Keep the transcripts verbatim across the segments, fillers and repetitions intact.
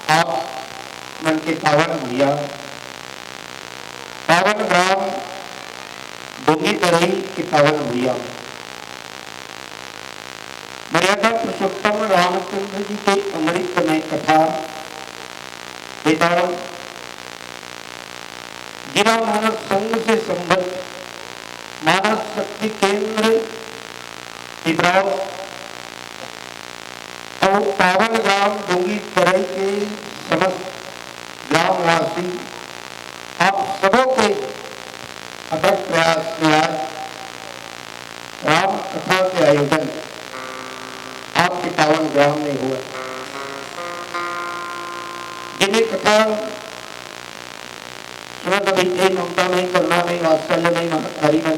आप मन के पावन भुइया, पावन ग्राम डोंगी तरई के पावन भुइया, मर्यादा पुरुषोत्तम रामचंद्र जी के अमृतमय कथा, पिता जिला मानस संघ से संबद्ध मानस शक्ति केंद्र पिपराव अउ पावन ग्राम डोंगी तरई के समस्त ग्रामवासी, आप सबों के अथक प्रयास में आज राम कथा के आयोजन आपके पावन ग्राम में हुआ। जिन्हें कथा सुनत अभी थे, ममता में, करुणा में, वात्सल्य में, महतारी में,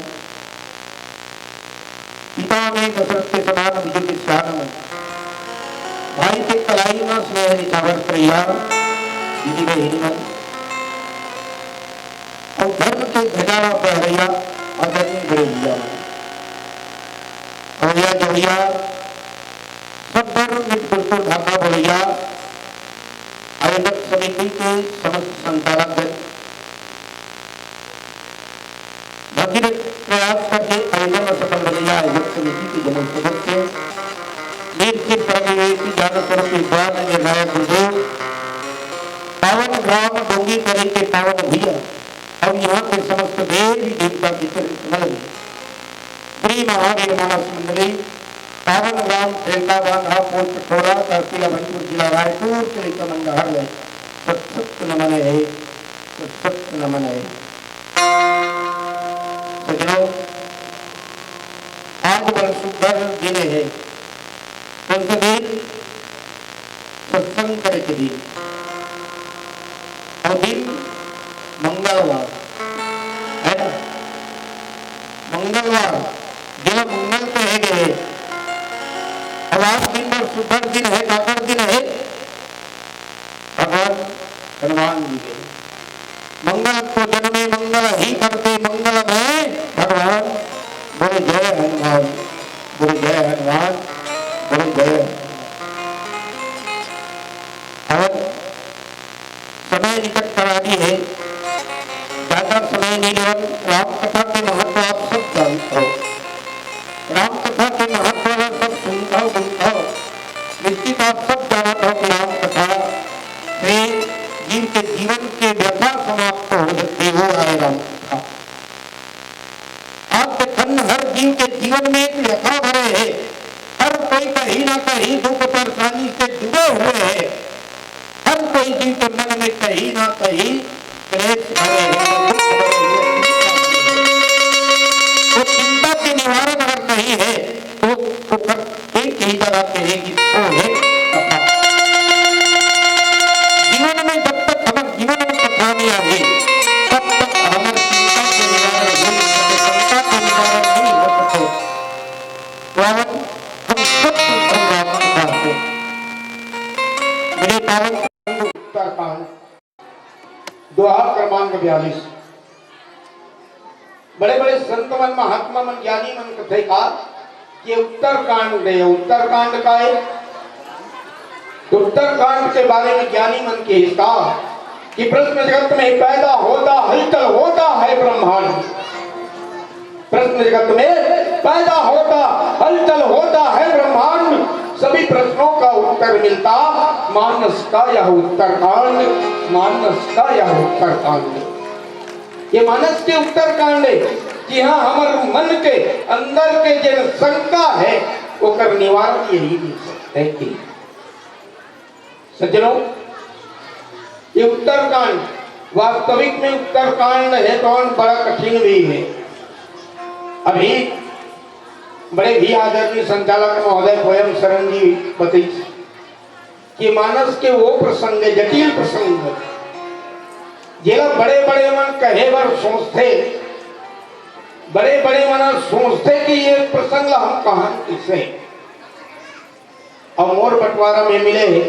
पिता में, दशरथ के समान बुजुर्ग सियान में, भाई के कलाई में स्नेह निछावर करैया दीदी बहिनी मन, अउ धर्म के झंडा ला फहरैया आदरणीय बड़े भैया मन, भैया जवैया, सब धर्म मित्र गुरुकुल ढाका बोलैया, आयोजक समिति के समस्त संचालक गण, भगीरथ प्रयास करके आयोजन में सफल बनैया आयोजक समिति के जम्मो सदस्य, वीर चिर परम विवेकी ज्ञान स्वरूप विद्वान निर्णायक गुरुदेव, पावन ग्राम डोंगी तरई के पावन भुइया, अउ यहाँ के समस्त देवी देवता के चरण कमल में, श्री महावीर मानस मंडली, पावन ग्राम ठेलका बांधा, पोस्ट खोरा, तहसील अभनपुर, जिला रायपुर के लइका मन डहर ले सत सत नमन हे, सत सत नमन हे। सजनों, आज बड़ सुंदर दिन हे। कौन सा दिन? सत्संग करे के दिन। अउ दिन मंगलवार, है ना? मंगलवार, दिन मंगल कहे गए। अब आज दिन बड़ सुंदर दिन हे, काकर दिन हे? भगवान हनुमान जी के। मंगल को जन्मे मंगल ही करते मंगल में भगवान। बोले जय हनुमान, बोले जय हनुमान, बोले जय हनुमान। और समय निकट करा दी है, ज्यादा समय नहीं लेवन। राम कथा के महत्व आप सब जानते हो। राम कथा के महत्व ला सब सुनथव, सुनथव। निश्चित आप सब जानत हो कि राम कथा से जीव के जीवन के व्यथा समाप्त हो जाती, वो आए राम कथा। आज के खंड हर जीव के जीवन में एक व्यथा भरे है। हर कोई कहीं ना कहीं दुख परेशानी से डूबे हुए है। हर कोई जीव के मन में कहीं ना कहीं क्लेश भरे हैं, दुख भरे हैं, चिंता भरे हैं। तो चिंता के निवारण अगर नहीं है, तो वो कर एक ही जगह कहेगी, वो है कथा। जीवन में जब तक हमर जीवन में कथा नहीं आए, तब तक हमर चिंता के निवारण हो नहीं सके, शंका के निवारण नहीं हो सके। पावन हम सब संग्राम करते। मेरे पावन उत्तरकांड, दोहा क्रमांक बयालीस। बड़े बड़े संत मन, महात्मा मन, ज्ञानी मन कथे का कि उत्तरकांड है। उत्तरकांड का है? उत्तरकांड के बारे में ज्ञानी मन के हिस्सा कि प्रश्न जगत में पैदा होता, हलचल होता है ब्रह्मांड। प्रश्न जगत में पैदा होता, हलचल होता है ब्रह्मांड। सभी प्रश्नों का उत्तर मिलता मानस का यह उत्तरकांड, मानस का यह उत्तरकांड। ये मानस के उत्तरकांड है कि हाँ, हमर मन के अंदर के जे शंका है, ओकर निवारण यही मिल सकता है कि सज्जनों, ये उत्तरकांड, वास्तविक में उत्तरकांड है तो बड़ा कठिन भी है। अभी बड़े भी आदरणीय संचालक महोदय पोयम शरण जी बतई कि मानस के वो प्रसंग है, जटिल प्रसंग, जेला बड़े बड़े मन कहे बर सोचथे, बड़े बड़े मन सोचथे कि ये प्रसंग हम कहां किसे। अउ मोर बंटवारा में मिले हे।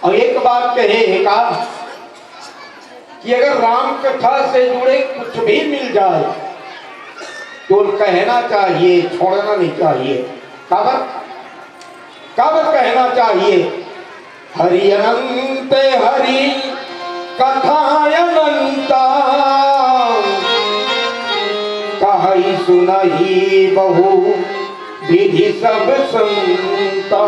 अउ एक बात कहे हे का कि अगर राम कथा से जुड़े कुछ भी मिल जाए तो कहना चाहिए, छोड़ना नहीं चाहिए। काबर, काबर कहना चाहिए? हरि अनंत हरि कथा अनंता, कहई सुनही बहु विधि सब संता।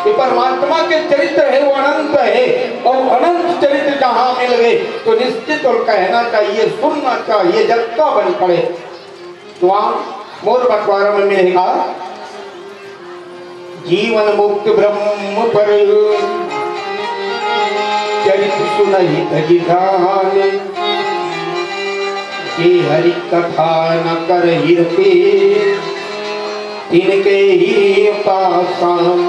ये परमात्मा के चरित्र हे, वो अनंत हे, अउ अनंत चरित्र जहाँ मिल गे तो निश्चित अउ कहना चाहिए, सुनना चाहिए, जतका बन पड़े। तो वहाँ मोर बंटवारा में मिलेगा, जीवन मुक्त ब्रह्म पर, चरित सुनहि तजि ध्यान, जे हरि कथा न करहिं रति, तिनके ही पासान।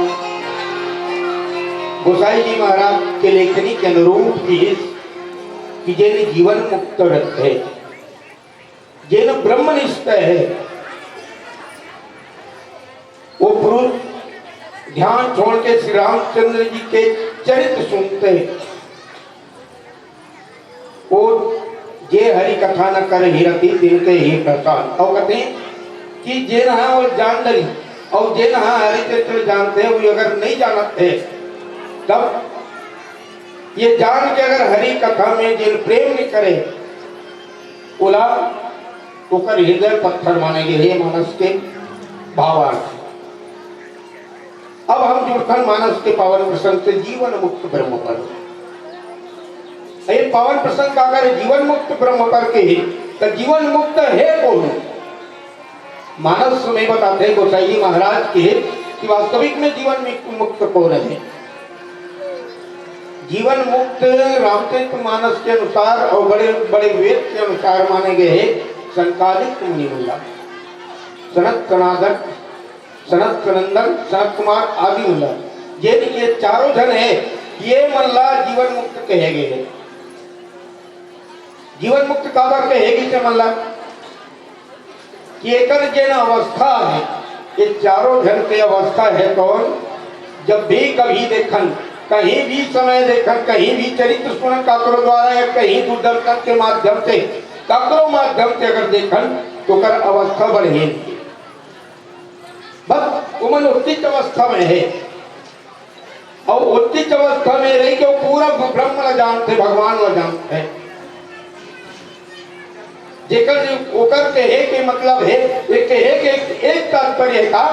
गोसाई जी महाराज के लेखनी के अनुरूप ही कि जेन जीवन मुक्त रथे, जेन ब्रह्मनिष्ठ हे, वो पुरुष ध्यान छोड़ के श्री रामचंद्र जी के चरित्र सुनथे। वो जे हरि कथा न करहिं रति, तिनके ही पासान। अउ कथे कि जेन ह वो जान डरिस, अउ जेन ह हरि चरित्र जानथे, वो अगर नहीं जानत हे, तब ये जान के अगर हरि कथा में जेन प्रेम नहीं करे, ओला ओकर हृदय पत्थर माने गे हे। मानस के भावार्थ। अब हम जुड़थन मानस के पावन प्रसंग से, जीवन मुक्त ब्रह्म पर। ये पावन प्रसंग का अगर जीवन मुक्त ब्रह्म पर के हे, त जीवन मुक्त हे कोन? मानस में बताथे गोसाई जी महाराज के कि वास्तविक में जीवन मुक्त कोन हे। जीवन मुक्त रामचरित मानस के अनुसार अउ बड़े बड़े वेद के अनुसार माने गे हे संकादित्य मुनि मन ला, सनत सनातन, सनत सनंदन, सनत कुमार आदि मन ला, जेन ये चारों झन हे, ये मन ला जीवन मुक्त कहे गे हे। जीवन मुक्त काबर कहे गिस ये मन ला? कि एकर जेन अवस्था हे, ये चारों झन के अवस्था हे कोन? जब भी कभी देखन, कहीं भी समय देखन, कहीं भी चरित्र सुनन काकरो द्वारा या कहीं दूरदर्शन के माध्यम से, काकरो माध्यम से अगर देखन, तो ओकर अवस्था बढ़े। बस ओमन उचित अवस्था में हे। अउ उचित अवस्था में रहि के वो पूरा ब्रह्म ला जानथे, भगवान ला जानथे। जेकर ओकर कहे के मतलब हे, ये कहे के एक, एक तात्पर्य हे का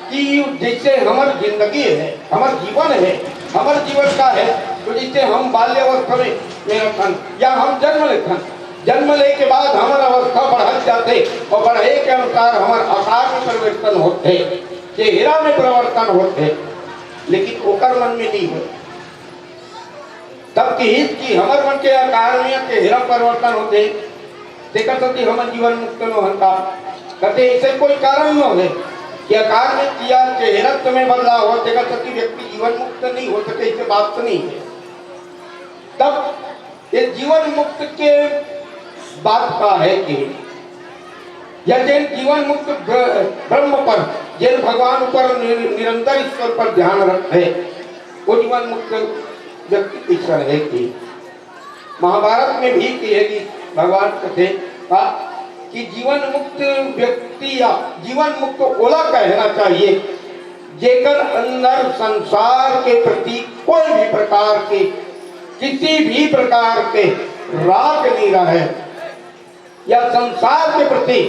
कि जैसे हमर जिंदगी हे, हमर जीवन हे, हमर जीवन का हे, तो जैसे हम बाल्यावस्था में, में रथन या हम जन्म लेथन, जन्म ले के बाद हमर अवस्था बढ़त जाथे अउ बढ़े के अनुसार हमर आकार में परिवर्तन होथे, चेहरा में परिवर्तन होथे, लेकिन ओकर मन में नहीं होय। तब किहिस कि हमर मन के आकार में या चेहरा परिवर्तन होथे, तेकर सेती हमन जीवन मुक्त नो हन का? कथे ऐसे कोई कारण नो हे कि आकार में या चेहरा में बदलाव हो, तेकर सेती व्यक्ति जीवन मुक्त नहीं हो सके, ऐसे बात तो नहीं हे। तब ये जीवन मुक्त के बात का हे कि या जेन जीवन मुक्त ब्र-, ब्रह्म पर, जेन भगवान ऊपर नि-, निरंतर ईश्वर पर ध्यान रखे, वो जीवन मुक्त व्यक्ति कइसन हे कि महाभारत में भी कहे कि भगवान कथे का कि जीवन मुक्त व्यक्ति या जीवन मुक्त ओला कहना चाहिए, जेकर अंदर संसार के प्रति कोई भी प्रकार के, किसी भी प्रकार के राग नहीं रहे या संसार के प्रति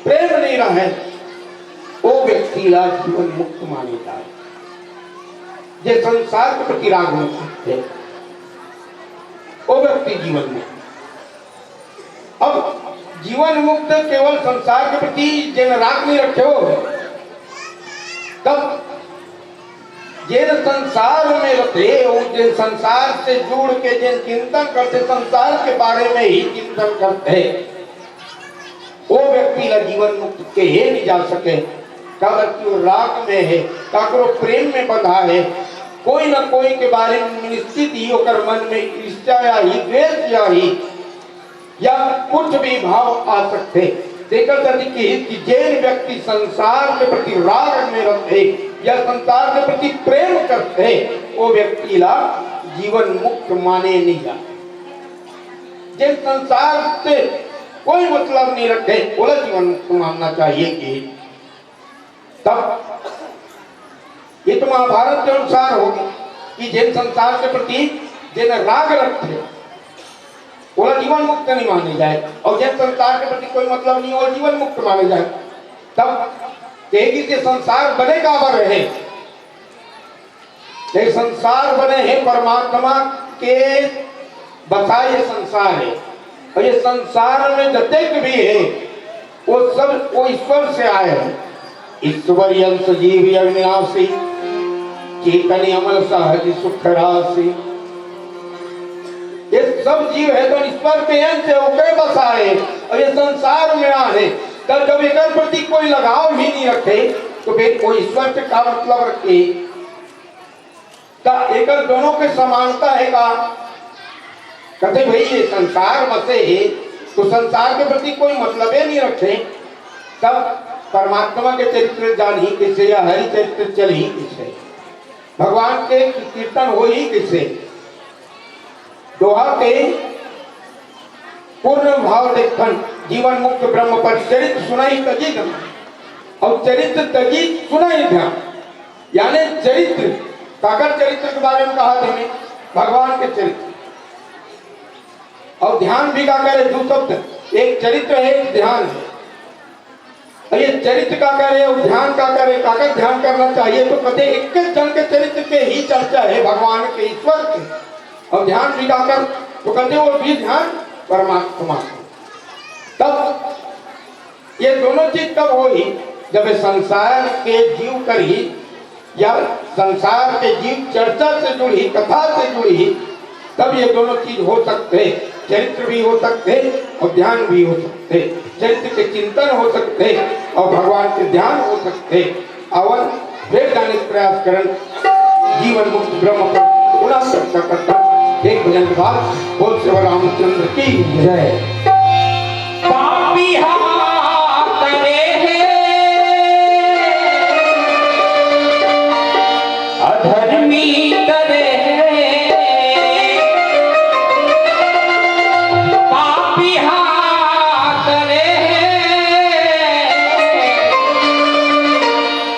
प्रेम नहीं रहे, वो व्यक्ति ला जीवन मुक्त माने जाए। जे संसार के प्रति राग मुक्त हे, वो व्यक्ति जीवन मुक्त। अब जीवन मुक्त केवल संसार के प्रति जेन राग नहीं रखे हो, तब जेन संसार में रथे, वो जेन संसार से जुड़ के जेन चिंतन करथे, संसार के बारे में ही चिंतन करथे, वो व्यक्ति ला जीवन मुक्त कहे नहीं जा सके। काबर कि वो राग में हे, काकरो प्रेम में बंधा हे, कोई ना कोई के बारे में निश्चित ही ओकर मन में ईर्ष्या आही, द्वेष आही, या कुछ भी भाव आ सकथे। तेकर सेती किहिस कि जेन व्यक्ति संसार के प्रति राग में रथे या संसार के प्रति प्रेम करथे, वो व्यक्ति ला जीवन मुक्त माने नहीं जाए। जेन संसार से कोई मतलब नहीं रखे, ओला जीवन मुक्त मानना चाहिए कि तब ये तो महाभारत के अनुसार होगे कि जेन संसार के प्रति जेन राग रखथे, ओला जीवन मुक्त नहीं माने जाए, और जेन संसार के प्रति कोई मतलब नहीं, वो जीवन मुक्त माने जाए। तब कहेगी कि संसार बने काबर हे? ये संसार बने हे परमात्मा के बसाए ये संसार हे, और ये संसार में जतेक भी हे, वो सब वो ईश्वर से आए हैं। ईश्वरी अंश जीव अविनाशी, चेतन अमल सहज सुख राशि। ये सब जीव हे तो ईश्वर के अंश हे, ओकरे बसाए, और ये संसार में आए। तो जब एकर प्रति कोई लगाव ही नहीं रखे, तो फिर वो ईश्वर से का मतलब रखे? त एकर दोनों के समानता हे का? कथे, "भाई, ये संसार बसे हे, तो संसार के प्रति कोई मतलबे नहीं रखे, तब परमात्मा के चरित्र जानही कइसे या हरि चरित्र चलही कइसे? भगवान के कीर्तन होही कइसे?" दोहा के पूर्ण भाव देखन, जीवन मुक्त ब्रह्म पर चरित्र सुनहि तजी ध्यान, और चरित्र तजी सुनहि ध्यान। यानी चरित्र, काकर चरित्र के बारे में कहा थे, भगवान के चरित्र। और ध्यान भी काकर हे, दो शब्द, एक चरित्र हे, एक ध्यान हे। और ये चरित्र काकर हे और ध्यान काकर हे, काकर ध्यान करना चाहिए, तो कथे एक जन के चरित्र के ही चर्चा हे, भगवान के, ईश्वर के। और ध्यान भी काकर, तो कथे वो भी ध्यान परमात्मा के। तब ये दोनों चीज कब होही? जब ये संसार के जीव करही या संसार के जीव चर्चा से जुड़ही, कथा से जुड़ही, तब ये दोनों चीज हो सकते हैं। चरित्र भी हो सकते हैं और ध्यान भी हो सकते हैं। चरित्र के चिंतन हो सकते हैं और भगवान के ध्यान हो सकते हैं। आवन, फिर जाने के प्रयास करन, जीवन मुक्त ब्रह्म पर पुनः चर्चा करता। एक भजन के बाद बोल सेवा रामचंद्र की जय। पापी हाथ रे हे, अधर्मी करे हे, पापी हाथ रे हे,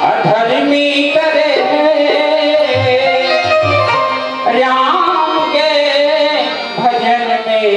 अधर्मी करे हे, राम के भजन में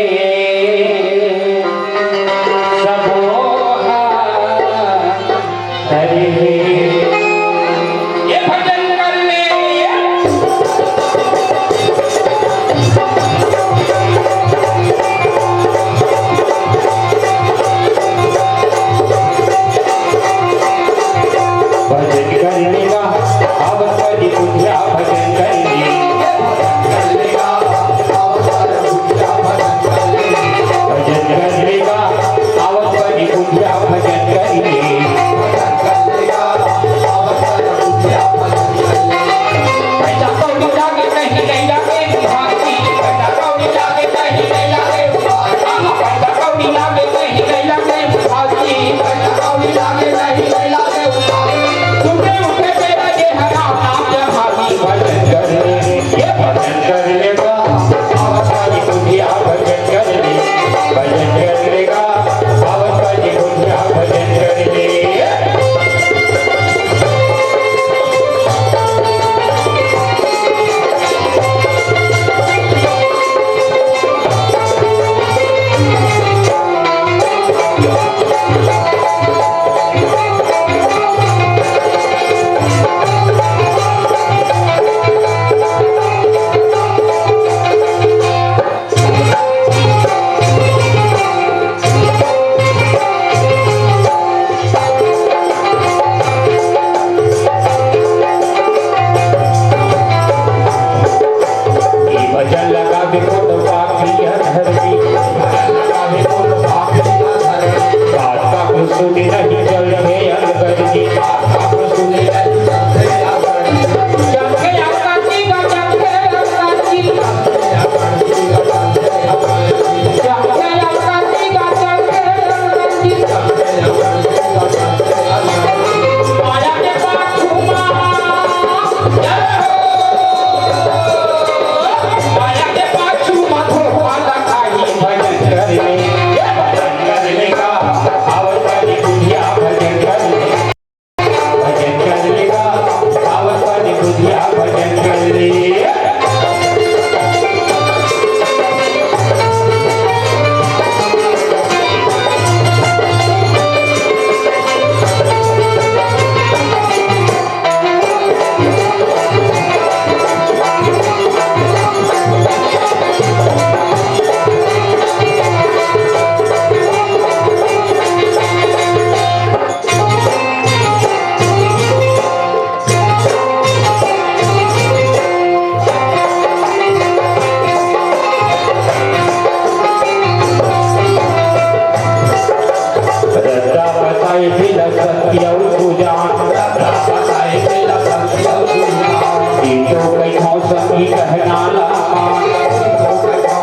कहना ला मान, कहना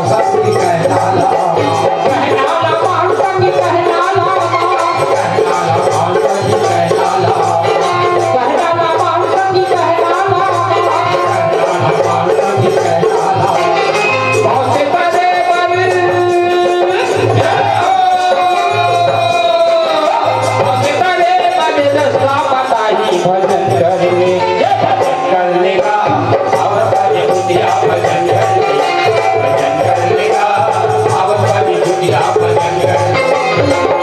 ला मान, कहना ला मान, कहना ला मान, कहना ला मान, कहना ला मान, कहना ला मान, कहना ला मान, कहना ला मान, कहना ला मान। भजन करने, भजन करने का, आवत करे बुधिया भजन करने, भजन करने का, आवत करे बुधिया भजन करने।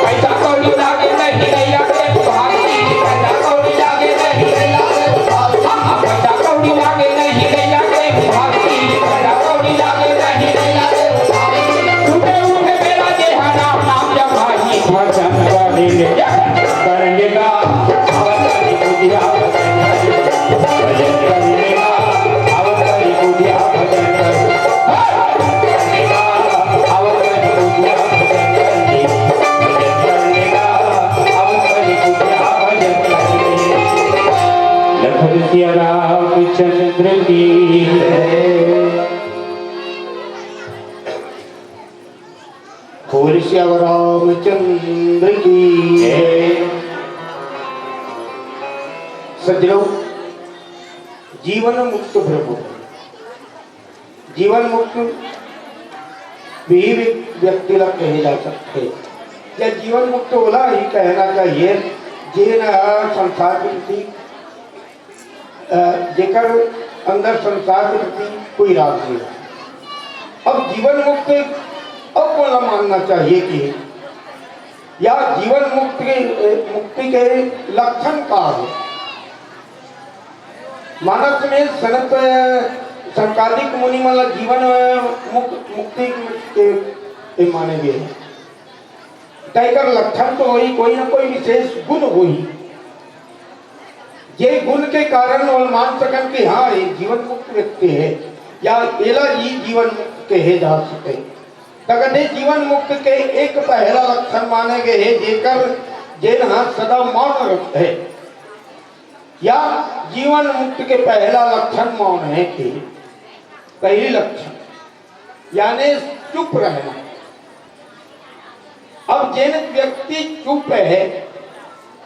पैसा कौड़ी लागे नहीं गैया के भाग की, पैसा कौड़ी लागे नहीं गैया के भाग की, पैसा कौड़ी लागे नहीं गैया के भाग की, पैसा कौड़ी लागे नहीं गैया के भाग की। उठे उठे मेरा देहा नाम, नाम जमाई भजन करेंगे, करेंगे का, आवत करे बुधिया भजन करने, भजन करने का, आवत करे बुधिया भजन करने। लखन सिया रामचंद्र की जय। बोल सिया रामचंद्र की जय। सज्जनों, जीवन मुक्त ब्रह्म, जीवन मुक्त भी व्यक्ति ला कहे जा सकथे, या जीवन मुक्त ओला ही कहना चाहिए, जेन ह संसार के प्रति, अ, जेकर अंदर संसार के प्रति कोई राग नहीं है। अब जीवन मुक्त अब ओला मानना चाहिए कि या जीवन मुक्त के, अ, मुक्ति के लक्षण का है? मानस में सनत, सनकादिक मुनि मन ला जीवन मुक्त, मुक्ति के, के माने गे हे। त एकर लक्षण तो होही, कोई ना कोई विशेष गुण होही। जे गुण के कारण ओला मान सकन कि हाँ, ये जीवन मुक्त व्यक्ति है, या एला ई जीवन मुक्त कहे जा सके। त कथे जीवन मुक्त के एक पहला लक्षण माने गे हे, जेकर, जेन ह सदा मौन रहिथे। या जीवन मुक्त के पहला लक्षण मौन हे कि पहली लक्षण यानी चुप रहना। अब जेन व्यक्ति चुप हे,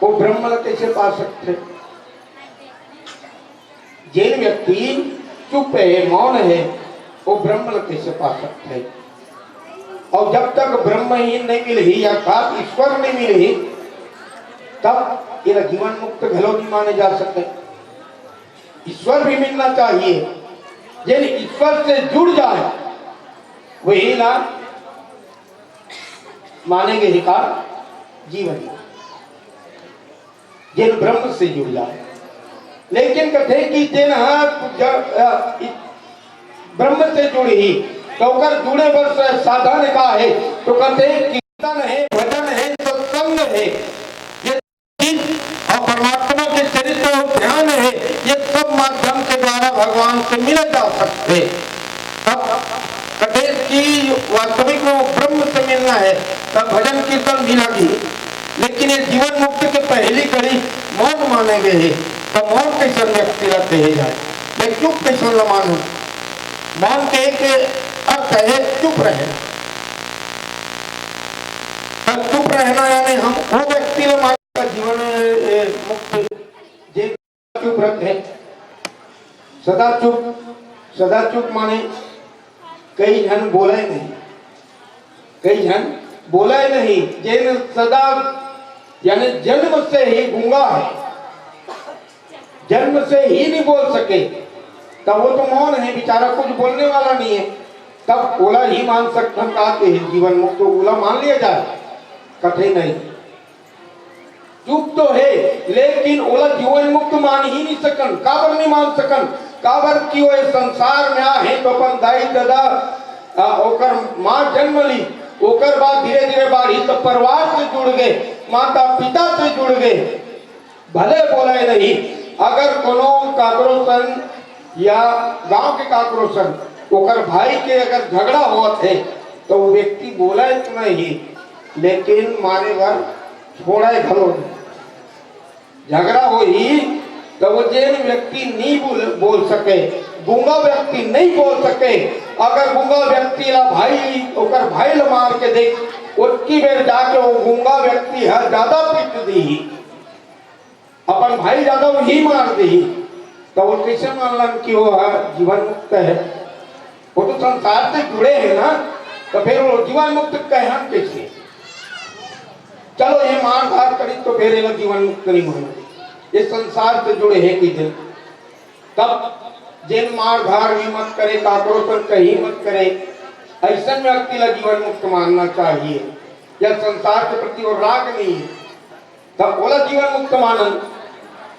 वो ब्रह्म ला कैसे पा सकथे? जेन व्यक्ति चुप हे, मौन हे, वो ब्रह्म ला कैसे पा सकथे? अउ जब तक ब्रह्म ही नहीं मिलही, अर्थात ईश्वर नहीं मिलही, तब एला जीवन मुक्त घलो नहीं माने जा सके। ईश्वर भी मिलना चाहिए। जेन ईश्वर से जुड़ जाए, वही ला माने गे हे का जीवन, जेन ब्रह्म से जुड़ जाए। लेकिन कथे कि जेन ह ज-, अ, इ-, ब्रह्म से जुड़ही, त ओकर जुड़े बर स-, साधन का हे? तो कथे कीर्तन हे, भजन हे, सत्संग हे। ये चीज अउ परमात्मा के चरित्र अउ ध्यान हे, ये सब माध्यम के द्वारा भगवान से मिले जा सकथे। तब कथे कि वास्तविक में वो ब्रह्म से मिलना हे, तब भजन कीर्तन भी लगही। लेकिन ये जीवन मुक्त के पहली कड़ी मौन माने गे हे, त मौन कइसन व्यक्ति ला कहे जाए? मैं चुप कइसन ला मानूं? मौन के एक अर्थ हे चुप रहना। त चुप रहना यानी हम वो व्यक्ति ला मानना जीवन, ए, मुक्त, जे चुप रहिथे, सदा चुप, सदा चुप माने कई झन बोले नहीं, कई झन बोले नहीं, जेन सदा यानी जन्म से ही गूंगा हे, जन्म से ही नहीं बोल सके, तब वो तो मौन हे बेचारा, कुछ बोलने वाला नहीं हे, तब ओला ही मान सकथन का के जीवन मुक्त, ओला मान लिया जाए? कथे नहीं। चुप तो हे, लेकिन ओला जीवन मुक्त मान ही नहीं सकन। काबर नहीं मान सकन? काबर कि वो ये संसार में आ हे तो अपन दाई ददा, आ, ओकर माँ जन्म ली, ओकर बाद धीरे धीरे बाढ़ी तो परिवार से जुड़ गे, माता पिता से जुड़ गे। भले बोले नहीं, अगर कोनो काकरो संग या गांव के काकरो संग ओकर भाई के अगर झगड़ा होवत हे, तो वो व्यक्ति बोले तो नहीं, लेकिन मारे बर छोड़े घलो नहीं। झगड़ा होही, तो वो जेन व्यक्ति नहीं बोल, बोल सके, गूंगा व्यक्ति नहीं बोल सके, अगर गूंगा व्यक्ति ला भाई, ओकर भाई ला मार के देख, ओतकी बेर जाके वो गूंगा व्यक्ति ह ज्यादा पीट दी, अपन भाई ज्यादा वही मार दी, तो वो कैसे मान लन कि वो ह जीवन मुक्त है? वो तो संसार से जुड़े हैं ना, तो फिर वो जीवन मुक्त कहन कैसे? चलो, ये मार धार करी तो फिर ये जीवन मुक्त नहीं होना, ये संसार से जुड़े हैं कि दिन तब जेन मार धार भी मत करे, काकरो संग कहीं मत करे, ऐसन व्यक्ति ला जीवन मुक्त मानना चाहिए। या संसार के प्रति वो राग नहीं है, तब ओला जीवन मुक्त मानन।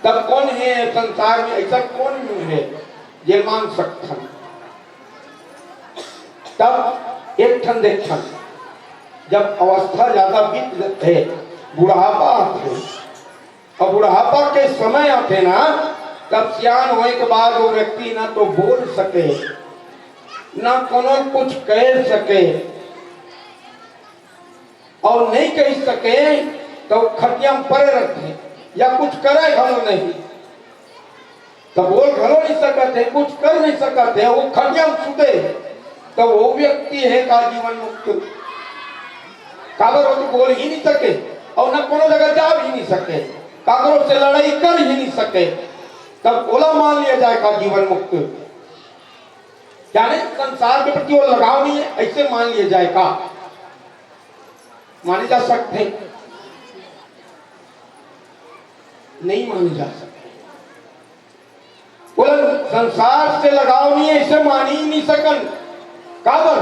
तब कौन है संसार में, ऐसा कौन है जे मान सकथन? तब एक ठन देखथन, जब अवस्था ज्यादा बीत जाथे, बुढ़ापा आथे, अब बुढ़ापा के समय आथे ना, तब सियान होए के बाद वो व्यक्ति ना तो बोल सके, ना कोनो कुछ कह सके, और नहीं कह सके तो खटिया में परे रहथे या कुछ करे घलो नहीं, तो बोल घलो नहीं सकत है, कुछ कर नहीं सकत है, वो खटिया में सुते, तो वो व्यक्ति है का जीवन मुक्त? काबर वो तो बोल ही नहीं सके और ना कोनो जगह जा भी नहीं सके, काकरो से लड़ाई कर ही नहीं सके, तब ओला मान लिया जाए का जीवन मुक्त? यानी संसार के प्रति वो लगाव नहीं है, ऐसे मान लिया जाए का? माने जा सकते? नहीं माने जा सकते। बोले, संसार से लगाव नहीं है, इसे मान ही नहीं सकन। काबर?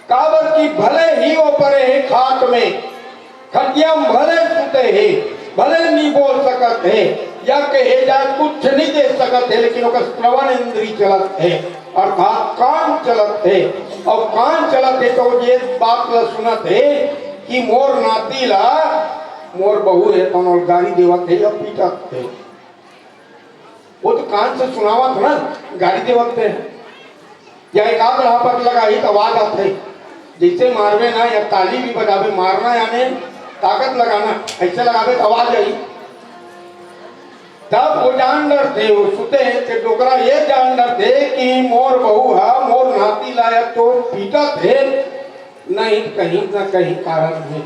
काबर कि भले ही वो परे हे खाट में, खटिया में भले सुते हे, भले नहीं बोल सकत हे, या कहे जाए कुछ नहीं दे सकत हे, लेकिन ओकर श्रवण इंद्री चलत हे, अर्थात कान चलत हे। और कान चलत हे तो ये बात ला सुनत हे कि मोर नाती ला मोर बहू हे, तो गारी देवत हे या पीटत हे। वो तो कान से सुनावत ना, गारी देवत हे। या एक आध रहापट लगाही तो आवाज आथे। जैसे मारबे ना या ताली भी बजाबे, मारना यानी ताकत लगाना, ऐसे लगाबे तो आवाज आई। तब वो जान डरथे, वो सुते हे ते डोकरा ये जान डरथे कि मोर बहू हा मोर नाती ला या तो पीटत हे, नहीं कहीं ना कहीं कारण हे।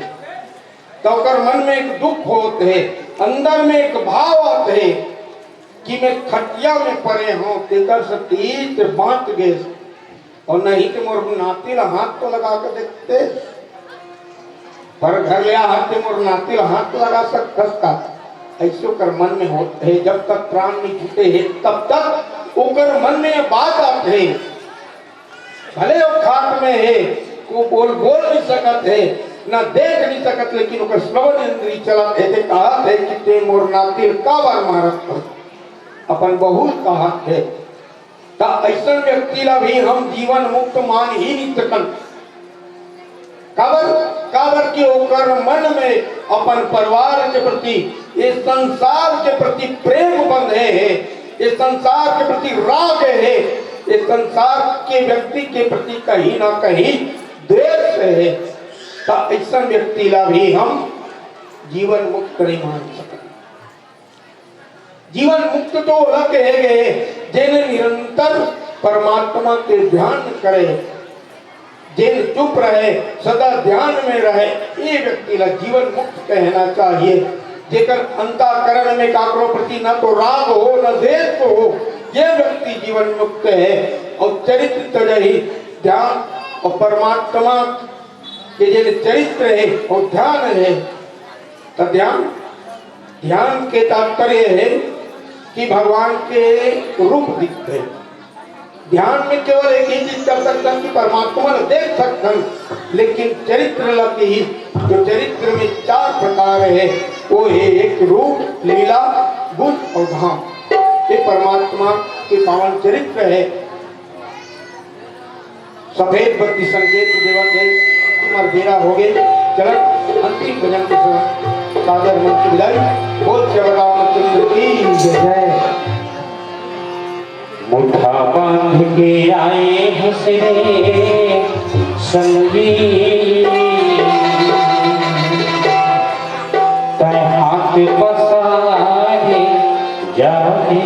तो ओकर मन में एक दुख होत हे, अंदर में एक भाव आत हे कि मैं खटिया में परे हूँ, तेकर से तीर ते बांच गे, और नहीं तो मोर नाती ला हाथ तो लगा के देखते, पर घर ले आ हाथ ते मोर नाती ला हाथ तो लगा सकत का? ऐसे ओकर मन में होत हे, जब तक प्राण नहीं छूटे हे, तब तक ओकर मन में ये बात आत हे। भले वो खाट में हे, वो बोल, बोल नहीं सकत हे, ना देख नहीं सकत, लेकिन ओकर श्रवण इंद्री चलत हे, ते कहत हे कि ते मोर नाती ल काबर मारत हस? अपन बहू ल कहत हे। त ऐसन व्यक्ति ला भी हम जीवन मुक्त मान ही नहीं सकन। काबर, काबर कि ओकर मन में अपन परिवार के प्रति, ये संसार के प्रति प्रेम बंधे हे, ये संसार के प्रति राग हे, ये संसार के व्यक्ति के प्रति कहीं ना कहीं द्वेष हे, त ऐसन व्यक्ति ला भी हम जीवन मुक्त नहीं मान सकते। जीवन मुक्त तो ओला कहे गए, जेने निरंतर परमात्मा के ध्यान करे, जेन चुप रहे, सदा ध्यान में रहे, ये व्यक्ति ला जीवन मुक्त कहना चाहिए। जेकर अंतःकरण में काकरो प्रति न तो राग हो, न द्वेष हो, ये व्यक्ति जीवन मुक्त है। और चरित्र तजहि ध्यान और परमात्मा के जेन चरित्र है और ध्यान है, तो ध्यान, ध्यान के तात्पर्य है कि भगवान के रूप दिखते हैं। ध्यान में केवल एक ही चीज कर सकते हैं कि परमात्मा को देख सकते हैं, लेकिन चरित्र लग ही, जो चरित्र में चार प्रकार है, वो है एक रूप, लीला, गुण और धाम। ये परमात्मा के पावन चरित्र है। सफेद बत्ती संकेत देवत है, हमार बेरा हो गए। चलत अंतिम भजन के साथ सादर मंच विदाई। बोल श्री रामचंद्र की जय। मुठा बांध के आए हैं श्री संगी, तै हाथ पसारे जाने।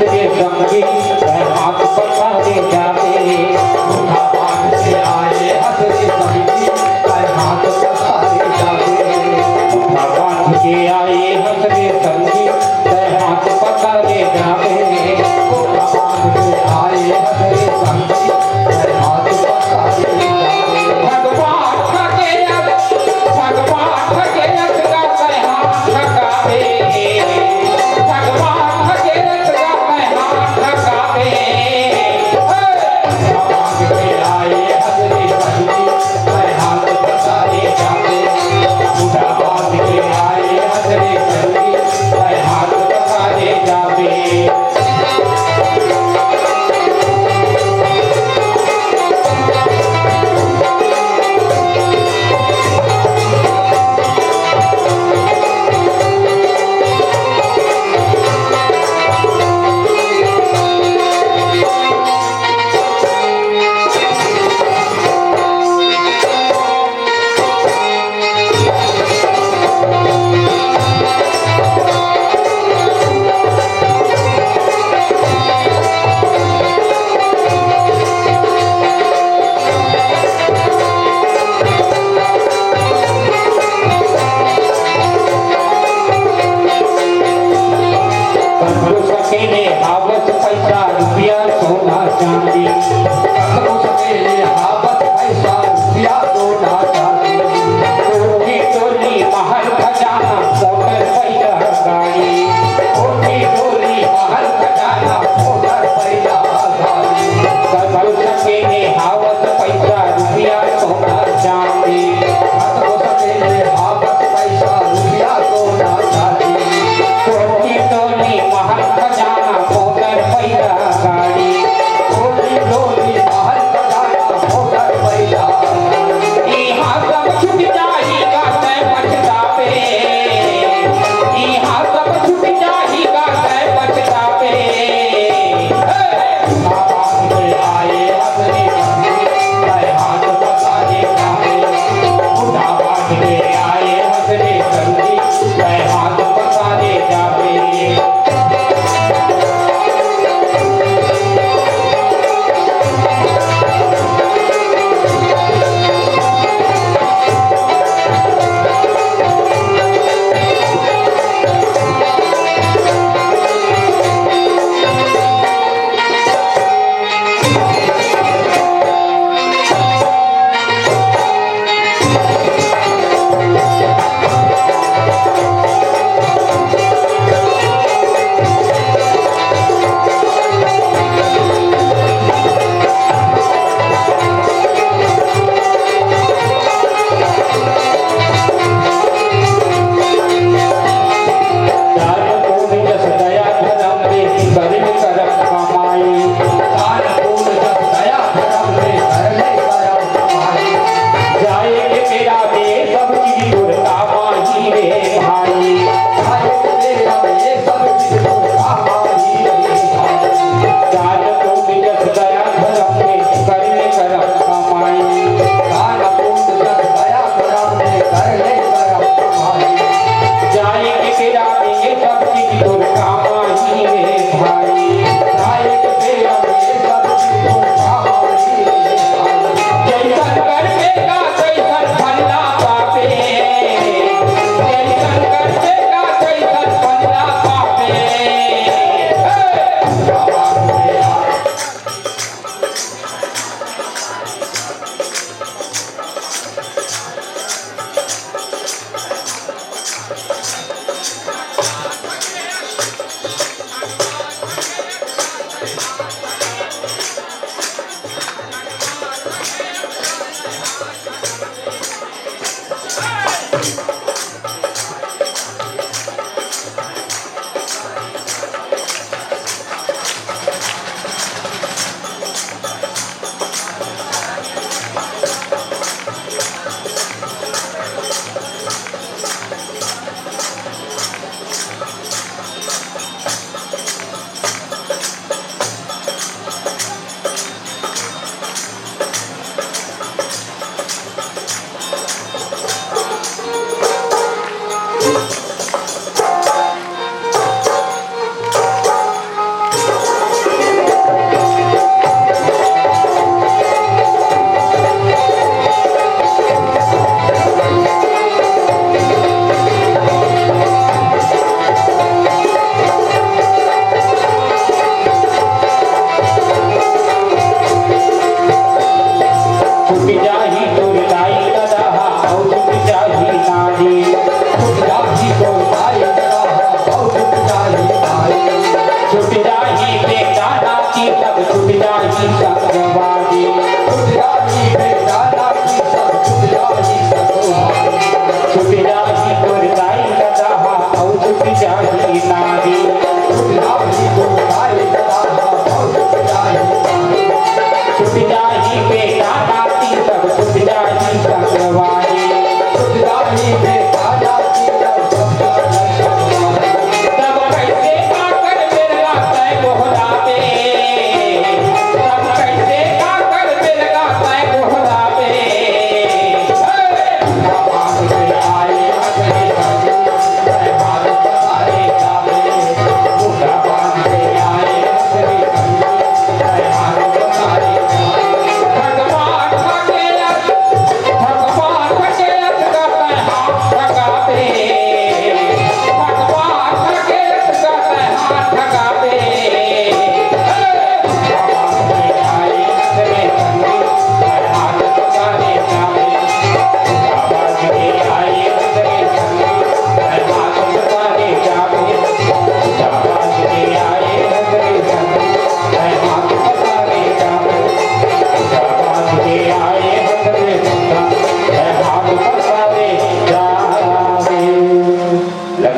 रे संगी, तैं हाथ पसारे जाबे। मुठा बांध के आए हस रे संगी, तैं हाथ पसारे जाबे। मुठा बांध के आए हस रे संगी, तैं हाथ पसारे जाबे। मुठा बांध के आए हस रे संगी, तैं हाथ पसारे जाबे। भगवान के भगवान के रथ का तैं हाथ थकावे। भगवान के रथ का तैं हाथ थकावे। हे! भगवान के आए हजरी सजनी, तैं हाथ पसारे जाबे। बूढ़ा बांध के आए हजरी सजनी, तैं हाथ पसारे जाबे। कतको सके ले हावस पइसा रुपया सोना चांदी। कतको सके ले हावस पइसा रुपया सोना चांदी। कोठी टोली महल खजाना मोटर बइला गाड़ी। कोठी टोली महल खजाना मोटर बइला गाड़ी। कतको सके ले हावस पइसा रुपया सोना चांदी। कतको सके ले हावस पइसा रुपया सोना चांदी। कोठी टोली महल खजाना मोटर बइला गाड़ी। कोठी टोली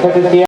तृतीया